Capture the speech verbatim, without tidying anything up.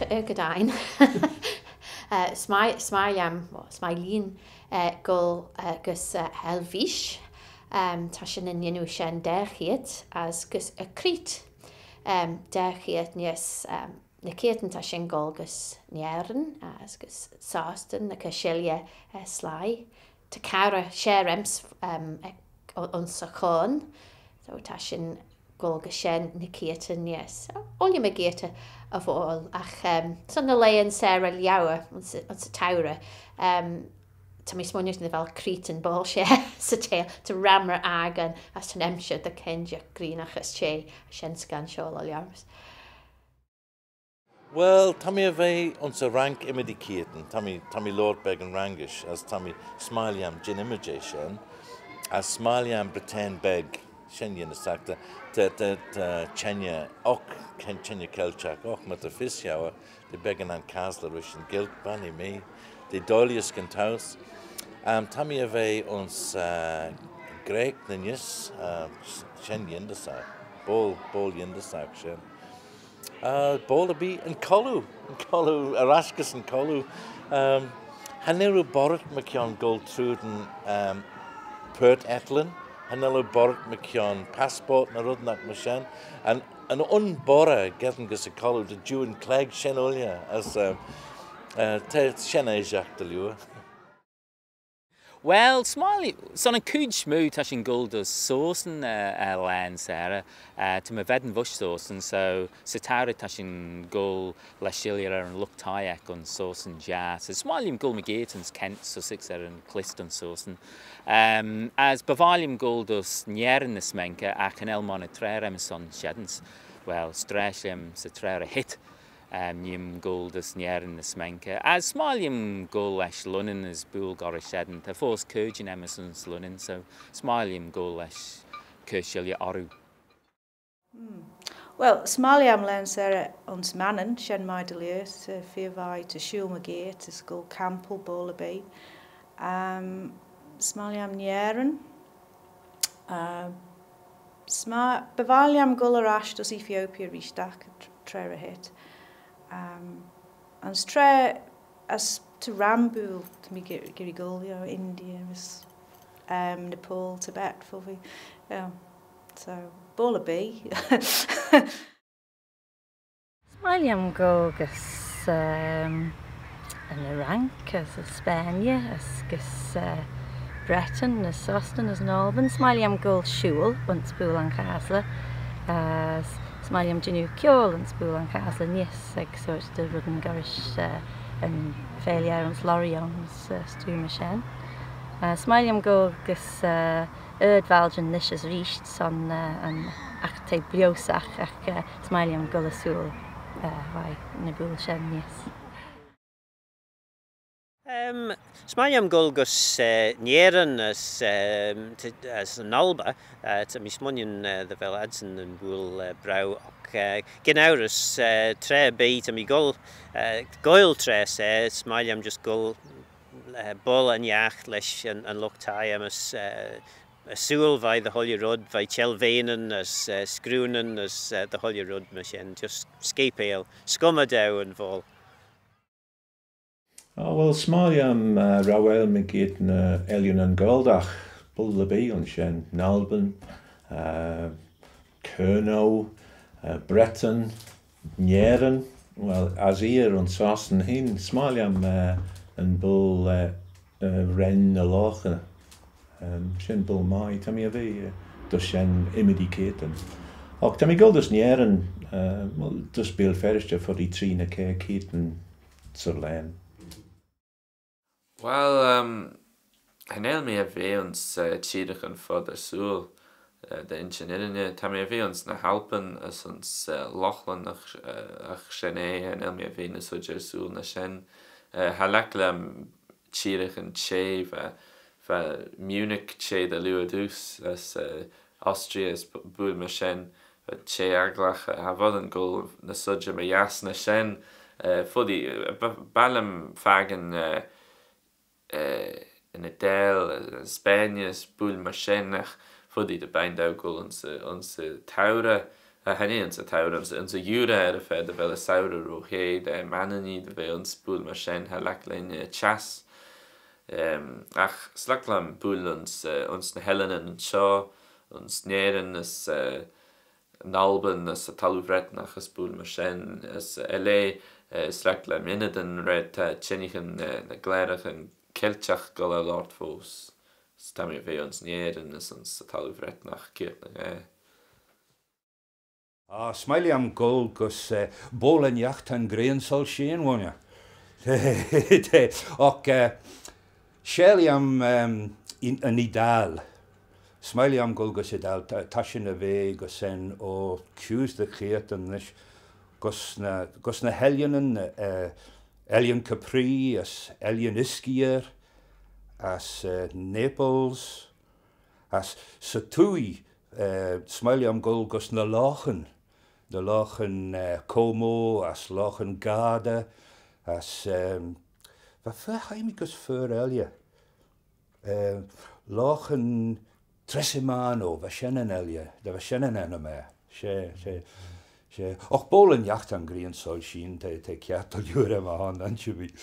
Ergodyne. Eh, s'mie, s'mie lhiam, s'mie lhien, eh, goll, eh, gys, eh, Helvish. Em, ta shin er n'yannoo shen daa cheayrt as gys y Creet. Em, daa cheayrt neesht, em, ny keayrtyn ta shin goll gys Nerin as gys Sostyn, ny cur shilley, eh, sleih. Ta cowrey share aym's, em, ec-, o-, ayns y Choan. So ta shin goll gys shen ny keayrtyn neesht. Ooilley mygeayrt y fockle, agh, em, son dy liooar shen er y liauyr, ayns y, ayns y tourey, em, ta mee smooinaghtyn dy vel Creet yn boayl share 'sy theihll, ta ram ry akin as ta'n emshir dy kinjagh grianagh as çheh, shen scanshoil y liauyr. Well, ta mee er ve ayns y rank ymmodee keayrtyn, ta mee, ta mee loayrt beggan rangish, as ta mee s'mie lhiam jannoo ymmodee shen, as s'mie lhiam Britain Beg, shen yindyssagh, ta, ta, ta, ta çhengey oc, çhen-, çhengey Celtiagh oc, myr ta fys eu, dy beggan anchasley rish yn Ghaelg, bannee mee, dy doillee gyn towse. Em, ta mee er ve ayns, eh, Greik ny neesht, eh, shen yindyssagh, boayl, boayl yindyssagh shen. Eh, boayl erbee yn colloo, yn colloo, er ash gys yn colloo. Em, cha nel oo boirit mychione goll trooid yn, em, purt etlin, cha nel oo boirit mychione passport ny red oc myr shen. Yn, yn un boirey geddyn gys y colloo, ta juan clegg shen ooilley, as, em, eh, ta shen aashagh dy liooar. Well, s'mie lhiam, son yn chooid smoo ta shin goll dys Sostyn, eh, eh, laghyn s'errey, eh, ta my ven voish Sostyn, so 'sy tourey ta shin goll lesh shilley er yn lught-thie eck ayns Sostyn Jiass. So s'mie lhiam goll mygeayrt ayns Kent, Sussex er yn clist ayns Sostyn. Em, as by vie lhiam goll dys Nerin ny Smenkey, agh cha nel monney traa aym son shiddyns. Well, s'traa lhiam 'sy traa ry heet. Em, neeym goll dys Nerin ny Smenkey. As s'mie lhiam goll lesh Lunnin as buill goll rish shen. Ta foast caarjyn aym's ayns Lunnin, so s'mie lhiam goll lesh cur shilley orroo. Hmm. Well, s'mie lhiam laghyn s'errey ayns Mannin, shen mie dy liooar, 'sy feer vie ta shooyl mygeayrt as goll campal boayl erbee. Em, s'mie lhiam Nerin. Eh, s'mie, by vie lhiam goll er ash dys Ethiopia reesht agh tr-, traa ry heet. Em, as traa, as ta ram buill, ta mee ger-, geearree goll, you know, India, as, em, Nepal, Tibet, foddee. Yeah. So, boayl erbee. S'mie lhiam goll gys, em, yn Irank, as y Spaainey, as gys, eh, Bretin, as Sostyn, as yn Albin. S'mie lhiam goll shooyl ayns buill anchasley, as s'mie lhiam jannoo kiaull ayns buill anchasley neesht, ec sorçh dy reddyn goll rish, eh, yn failley ayns Lorient, as, eh, stuill myr shen. Eh, s'mie lhiam goll gys, eh, ard-valjyn nish as reesht son, eh, yn, agh t'eh biossagh, agh, eh, s'mie lhiam goll ersooyl, eh, veih ny buill shen neesht. Em, s'mie lhiam goll gys, eh, Nerin as, em, t-, as yn Alba, eh, ta mee smooinaghtyn, eh, dy vel adsyn yn buill, eh, braew, agh, eh, gyn ourys, eh, traa erbee, ta mee goll, eh, goaill traa, s'mie lhiam just goll, eh, boayl ennagh lesh yn, yn lught-thie aym's, eh, ersooyl veih dy chooilley red, veih çhellvane as, eh, screeunyn as, eh, dy chooilley red myr shen, just scapail, s'cummey daue yn voayl. Oh, well, s'mie lhiam, eh, rouail mygeayrt ny Ellanyn Goaldagh, buill erbee ayns shen, yn Albin, eh, Kernow, eh, Bretin, Nerin, well, as eer ayns Sostyn hene, s'mie lhiam, eh, yn buill, eh, eh, Ren ny Loghey. Em, shen buill mie, ta mee er ve, eh, dys shen ymmodee keayrtyn. Agh ta mee goll dys Nerin, eh, well, dys Beeal Feirst foddee tree ny kiare keayrtyn 'sy laghyn. Well, um, cha nel mee er ve ayns, eh, çheeraghyn foddyr sooill, eh, dy insh yn irriney. Ta mee er ve ayns ny h-Alpyn as ayns, eh, Lochlannagh, eh, agh shen eh, cha nel mee er ve ny sodjey ersooyl na shen. Eh, cha leig lhiam çheeraghyn çheh, va, va Munich çheh dy liooar dooys, as, eh, Austria as bu-, buill myr shen, va çheh agglagh, eh, cha vod yn goll ny sodjey my yiass na shen, eh, foddee, eh, ba-, b'annym fakin, eh, eh, yn Adel, eh, yn Spaainey as buill myr shen, agh foddee dy beign daue goll ayns y, ayns y tourey, Cha nee ayns y tourey, ayns, ayns y Jura er y fa dy vel y sourey ro-hea da Manninee dy ve ayns buill myr shen, cha laik lheiney eh çhiass. Em, agh s'laik lhiam buill ayns, eh, ayns ny h-Ellanyn ayns shoh, ayns Nerin as, eh, yn Albin as y Thalloo Vretnagh as buill myr shen, as, eh, er-lheh, eh, s'laik lhiam ynnydyn red ta çhengaghyn, eh, ny glaraghyn Celtiagh goll er loayrt foast. As ta mee er ve ayns Nerin as ayns y Thalloo Vretnagh keayrt ny ghaa. Ah, s'mie lhiam goll gys, eh, Boayl yn Yiaght ta'n Ghrian Soilsheen, ghooinney. Oc, eh, s'mie lhiam, ehm, yn, yn Eeadagh. S'mie lhiam goll gys Eeadagh, ta, ta shin er ve gys shen ayns kuse dy cheayrtyn nish, gys ny, gys ny h-Ellanyn, eh, Ellan Capri, as Ellan Iskay, as, eh, Naples, as 'sy thie, eh, s'mie lhiam goll gys ny loghyn, ny loghyn, eh, Como, as loghyn Garda, as, ehm, va fer, hie mee gys fer elley. Eh, loghyn Tresimano, va shen yn elley, dy va shen yn ennym er. She, she, she. Oc, Boayl yn Yiaght ta'n Ghrian Soilsheen, ta, ta kiart dy liooar er my hon, ansherbee.